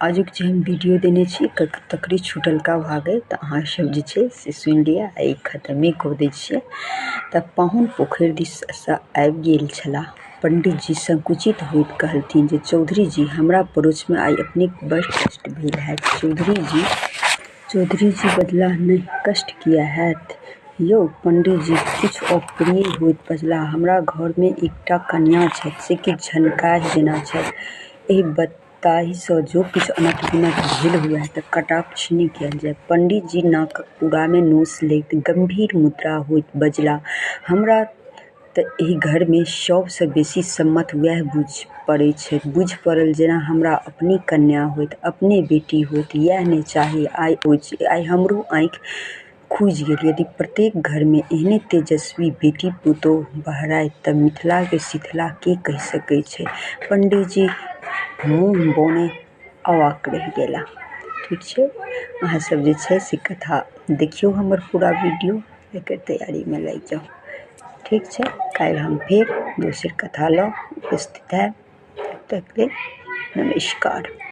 आजुक जे हम वीडियो देने छी तकरे छुटलका भाग अइ तऽ अहाँ सब जे छै से सुनि लिअ आ ई खतमे कऽ दै छियै। तऽ पाहुन पोखरि दिससँ आबि गेल छलाह। पंडितजी संकुचित होइत कहलथिन जे चौधरीजी हमरा परोछमे आइ अपनेक बड़ कष्ट भेल हैत। चौधरीजी बजलाह नहि, कष्ट किएक हैत यौ? पंडितजी किछु अप्रिय होइत बजलाह हमरा घरमे एकटा कनियाँ छथि से किछु झनकाहि जेना छथि। एहि बतताहिसँ जँ किछु अनट-बिनट भेल हुअय त कटाक्ष नहि कयल जाय। पंडितजी नाकक पूरामे नोसि लैत गंभीर मुद्रा होइत बजलाह हमरा त एहि घरमे सभसँ बेसी सम्मत वैह बुझि पड़ैत छथि। बुझि पड़ल जेना हमरा अपने कन्या होथि, अपने बेटी होथि। यैह ने चाही। आइ हमरो आँखि खुजि गेल। यदि प्रत्येक घरमे एहने तेजस्वी बेटी-पुतोहु बहराइत त मिथिलाकेँ शिथिला के कहि सकैत छैक? पंडितजी मुँह बौने अवाक् रहि गेलाह। ठीक छै, अहाँ सब जे छै से कथा देखियौ हमर पूरा वीडियो, एकर तैयारीमे लागि जाउ। ठीक छै, काल्हि हम फेर दोसर कथा लऽ उपस्थित हैब। तब तक लेल नमस्कार।